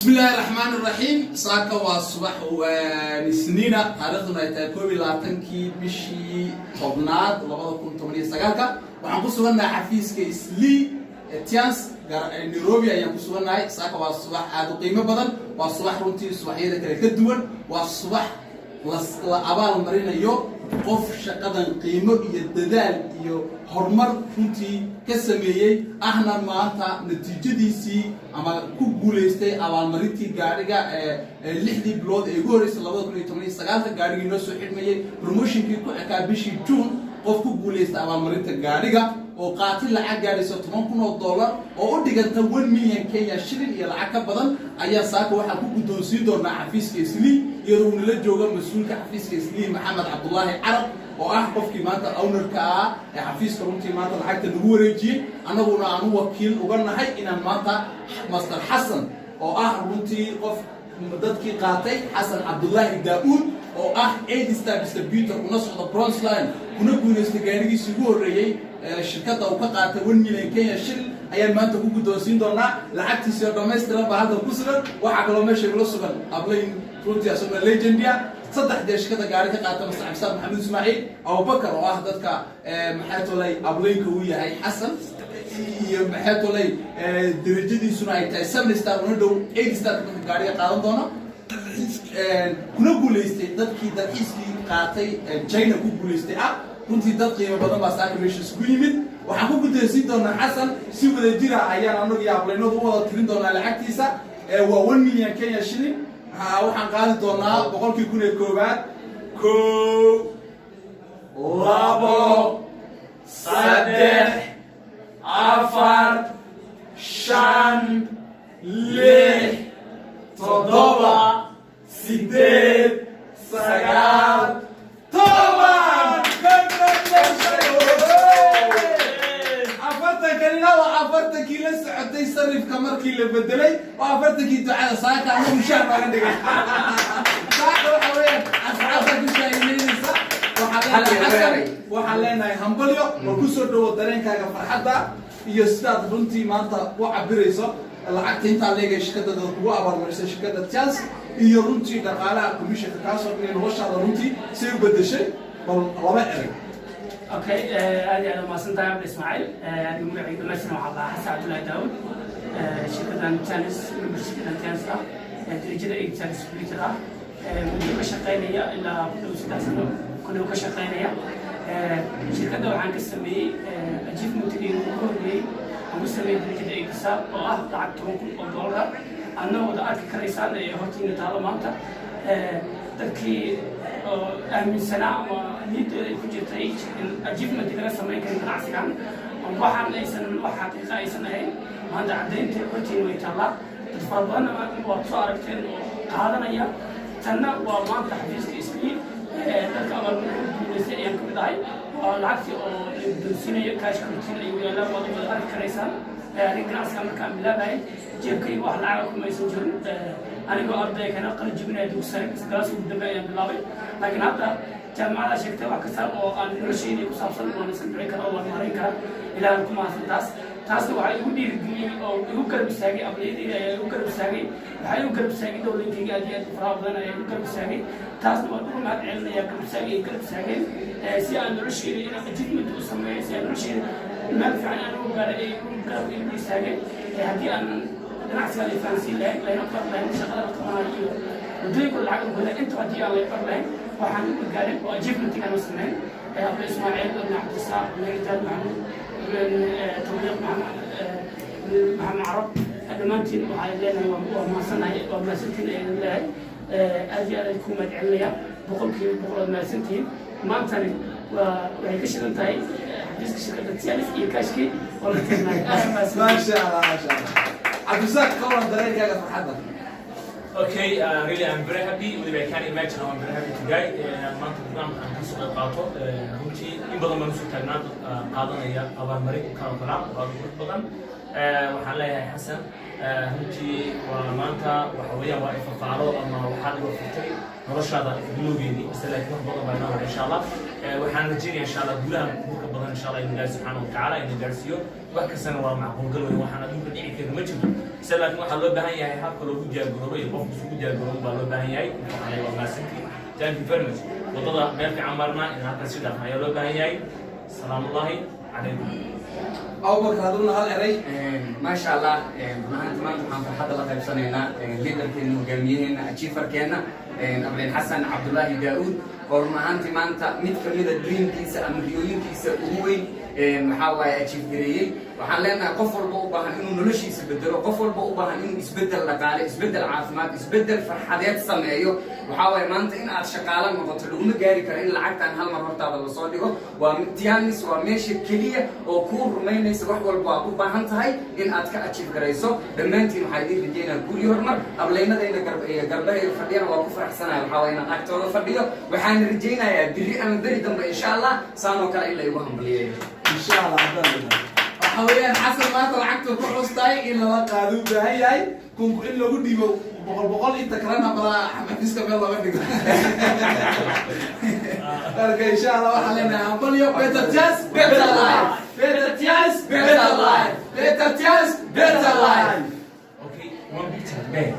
Bismillahi raxmaan raxiim. Saaka waa subax Isniina, taariikhduna ay tahay 21-kii bishii 10aad 2019-ka. Waxaan ku sugannahay xafiiska Islii Tiens, Nairobi ayaan ku sugannahay. Saaka waa subax aada u qiimo badan, waa subax runtii subaxyada kale ka duwan, waa subax la abaal marinayo qof shaqadan qiimo iyo dadaal iyo horumar runtii ka sameeyey, ahna maanta natiijadiisii ama ku guulaystay abaalmarintii gaadhiga 6dii bilood ee ugu horreysay 2019-ka, gaadhigii noo soo xidhmayey, promotionkii ku ekaa bishii June. Qof ku guulaystay abaalmarinta gaadhiga oo qaati lacag gaadhaysa $10,000 oo u dhiganta 1 million Kenya shilling iyo lacag ka badan ayaa saaka waxaa ku guddoonsiin doonaa xafiiska Islii, iyadoo uunala jooga mas-uulka xafiiska Islii, Maxamed Cabdulaahi Carab, oo ah qofkii maanta ownerka ah ee xafiiska runtii maanta lacagta nagu wareejiyey, annaguna aanu wakiil uga nahay inaan maanta Master Xasan, oo ah runtii qof dadkii qaatay, Xasan Cabdulaahi Daa-uud, oo ah eight star distributor, kuna socda bronze line, kuna guulaystay gaarigiisii ugu horreeyey shirkadda uu ka qaatay 1 million Kenya shilling, ayaan maanta ku guddoonsiin doonaa. Lacagtiisii oo dhammaystiran baa halkan ku sugan. Waxaa kaloo meesha igula sugan upline runtii asagoo legendia, saddex dee shirkadda gaari ka qaata, Master Cabdisaaq Maxamuud Ismaaciil, Abubakar, oo ah dadka maxay tolay uplineka uu yahay Xasan, iyo maxay tolay darajadiisuna ay tahay seven star, una dhow eight star, dadka gaariga qaadan doona, kuna guulaystay dadkii dalxiiskii qaatay China ku guulaystay. Ah, runtii dad qiimo badan baa saaka meesha isugu yimid. Waxaan ku guddoonsiin doonaa Xasan si wada jira ayaan anagu iyo uplinadu u wada tirin doonaa lacagtiisa. Waa 1 million Kenya shilling. Waxaan qaadi doonaa 100kii kun ee koowaad: kow, labo, saddex, afar, shan, lix, toddoba, sideed, sagaal, 10. Congratulations! 40kanina waa 40kii la socotay sarifka markii la bedelay, waa 40kii ducada. Saaka anagu shaah baaga dhigay. Saaka waxa weeyaan asxaabta ku shaahineynaysa. Waxaan leenahay Xasan, waxaan leenahay hambalyo oo kusoo dhawo dareenkaaga farxadda iyo sidaad runtii maanta u cabirayso lacagta intaa leegay shirkadada kugu abaalmarisay, shirkadda Chance, iyo runtii dhaqaalaha commissionka kaasoo dhigay noloshaada runtii say u bedeshay. Bal laba erey. Okay, aad iyo aad umahadsan tahay, Cabdi Ismaaciil. Anigu magacayga dhamaystiran waxaa lahaa Xasan Cabdullaahi Daawud. Shirkaddan Chance, member shirkaddan Chance ah, darajada eight star distributor ah, muddo ka shaqaynaya ilaa ku dhow 3 sano ku dhow ka shaqaynaya shirkadda. Waxaan ka sameeyey achievementigii ugu horreeyey aan ku sameeyey darajada eight star, oo ah lacag $10,000 adna wada arki karaysaan ee hortiina taalo maanta. Dadkii oo aaminsanaa ama niyaddooda ay ku jirtay in achievement laga samayn karin ganacsigan, waxaan aysan wax xaqiiqa aysan ahayn, maanta caddaynta hortiina way taallaa. Dad fara badanna waad soo aragteen oo qaadanaya. Tanna waa maanta xafiiska Islii dadka abaalmarin ku guulaystay ayaan kamid ahay. Waa lacagtii oo la guddoonsiinayo, kaashka hortiin ayuu yaalaa, waad wada arki karaysaan. Aniga ganacsiga markaan bilaabahay jeebkayga wax lacaga kuma aysan jirin. Anigoo arday kana qalin jebinaya dugsi sare, galaaska ugu dambe ayaan bilaabay. Laakiin hadda jaamacada sheegtay wax kasta oo aan noloshayda ku saabsan waan iska bixin karaa oo waan maarayn karaa. Ilaahan ku mahadsan. Taasna waxaa igu dhiirigeliyey oo igu garab istaagay uplinadayda ayaa igu garab istaagay. Waxaa igu garab istaagay downlinekayga aad iyo aad u faraha badan ayaa igu garab istaagay. Taasna waan uga mahad celinaya garab istaagay ay garab istaageen, si aan noloshayda inaan achievement u sameeyo, si aan noloshayda meel fiican aan ugu gaaray ay igu garab igu istaageen. Haddii aan ganacsiga la fahansiin lahayn, layna bar lahayn shaqada la qabanayo iyo waddooyinka lacag lagu helay inta, haddii aan lay bar lahayn, waxaan u gaarin oo achievementigan ma sameyn. Abdi Ismaaciil, Ibn Cabdisaaq, Micdaad Maxamuud, Tawfiiq Maxamed Carab, dhammaantiin waxaan leenahay waa mahadsannahay, waa mahadsantiin ayaan leeyahay. Aad iyo aad ay ku mahad celinaya, 100% waad mahadsantihiin. Maantani waa waxay ka shidan tahay xafiiska shirkadda Tiens iyo kaashkii oo la tirnaay. Aad mahadsantihiin. Maasha Allah, maasha Allah. Cabdisaaq, ka waran dareenkaaga farxadda? Okay, really I'm very happy. Weliba I can't imagine how I'm very happy today. Maanta barnaamijkan ka soo qayb qaato. Runtii in badan baan usoo taagnaa dad qaadanaya abaalmarin kala kala oo aad u qurux badan. Waxaan leeyahay Xasan, Runtii waa maanta waxa weeyaan waa ifafaalo ama waxaad iga furtay noloshaada bilowgeedii base, laakiin wax badan baa inoo hore insha Allah. Waxaan rajeynaya insha Allah guulaha guurka badan insha Allah in Ilaahi subxaana wa tacaala ina gaarsiiyo. Wax kastana waa macquulgal weyn, waxaan adduunka dhici karin ma jirto base, laakiin waxaa loo baahan yahay habka loogu diyaargaroobo iyo qofku isugu diyaargaroobo baa loo baahan yahay. Waxaan leeyahay waa mahadsantihiin, thank you very much. Wadada meel fiican marnaa in halkan si dhaafna ayaa loo baahan yahay. Salaamullahi calaykum. Abubakar, aduna hal eray. Maasha Allah, run ahaanti maanta waxaan farxadda la qaybsanaynaa leaderkeena, hogaamiyaheena, achieverkeena, upline Xasan Cabdullaahi Daauud, oo run ahaanti maanta mid kamida dreamkiisa ama riyooyinkiisa ugu weyn maxaa waaye achieve gareeyey. Waxaan leenahay qof walba u baahan inuu noloshiisa bedelo, qof walba u baahan inuu isbeddel dhaqaale, isbeddel caafimaad, isbeddel farxadeed sameeyo, waxaa waaye maanta in aad shaqaalo noqoto laguma gaari karo in lacagtan hal mar hortaada lasoo dhigo. Waa Tiens, waa meesha keliya oo kuu rumaynaysa wax walba aad u baahan tahay in aad ka achieve garayso. Dhammaantiin waxaa idiin rajeynaa guri horumar. Uplineadayna garbahayga fadhiyana waa ku faraxsanaya, waxaa waaye inaan agtooda fadhiyo. Waxaan rajaynayaa biri ama beri dambe insha Allah saan oo kale in la igu hambaliyeeyo. Insha Allah. Haddaan waxa weeyaan Xasan maanta lacagta ku xustaay in lala qaado u baahan yahay kun in lagu dhiibo boqol boqol, inta kalena balaa xafiiska meel looga dhigo. Marka insha Allah waxaan leenahay hambalyo. Better chance, better life. Better chance, better life. Better chance, better life. Okay, one picture, man.